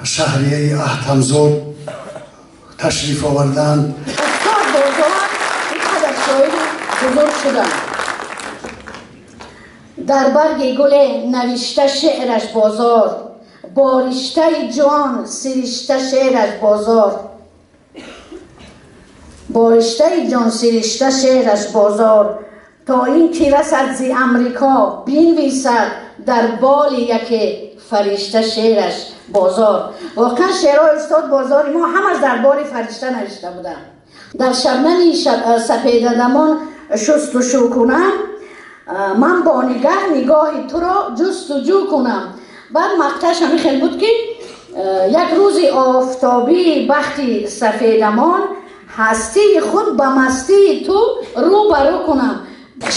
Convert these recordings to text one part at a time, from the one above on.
Шаҳрияи Аҳтамзод ташриф оварданд. Устод Бозор инқадр шоири бузург шуданд. Дар барги гуле навишта шеъраш бозор, бо риштаи ҷон сиришта шеъраш бозор, бо риштаи ҷон сиришта шеъраш бозор. То ин ки расад зи Амрико бинвисад дар боли яке фаришта шеъраш бозор. Воқеан шеърҳои устод Бозори мо ҳамаш дар боли фаришта навишта буданд. Дар шабнами сапедадамон шустушӯ кунам, ман бо нигаҳ нигоҳи туро ҷустуҷӯ кунам. Баъд мақтаъш ҳамин хел буд, ки як рӯзи офтобӣ бахти сафедамон ҳастии худ ба мастии ту рӯ ба рӯ кунам.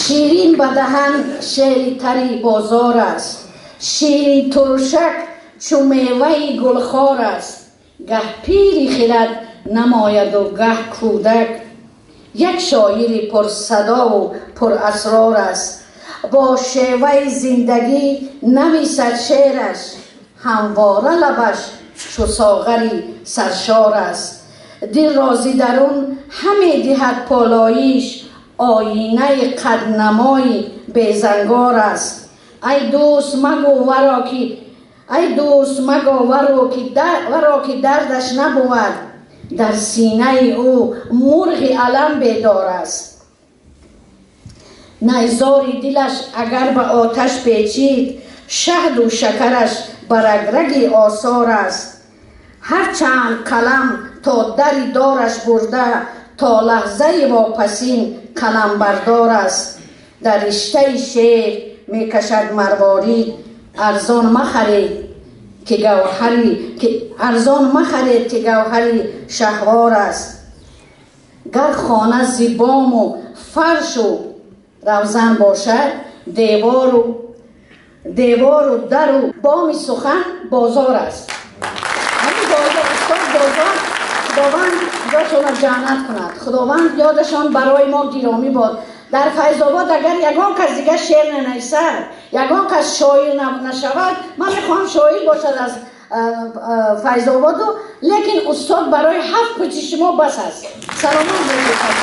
Ширин ба даҳан шери тари бозор аст, ширин туршак чу меваи гулхор аст. Гаҳ пири хирад намояду гаҳ кӯдак, як шоири пурсадову пурасрор аст. Бо шеваи зиндагӣ нависад шеъраш, ҳамвора лабаш чу соғари саршор аст. Дилро зи дарун ҳаме диҳад полоиш, оинаи қаднамои безангор аст. Ай дӯст, магӯ варо ки, ай дӯст, магӯ варо ки дардаш набувад, дар синаи ӯ мурғи алам бедор аст. Найзори дилаш агар ба оташ печид, шаҳду шакараш ба раграги осор аст. Ҳарчанд қалам то дари дораш бурда, то лаҳзаи вопасин қаламбардор аст. Дар риштаи шеър мекашад марворид, арзон махаред ки гавҳари, ки арзон махаред ки гавҳари шаҳвор аст. Гар хона зи бому фаршу равзан бошад, девору дару боми сухан бозор аст. Ҳамин бозор, устод Бозор, Худованд ҷошонро ҷаннат кунад, Худованд ёдашон барои мо гиромӣ бод. Дар Файзобод агар ягон кас дигар шеър нанависад, ягон кас шоир нашавад, ман мехоҳам шоир бошад аз Файзободу, лекин устод барои ҳафт пучи шумо бас аст. Саломат бошед.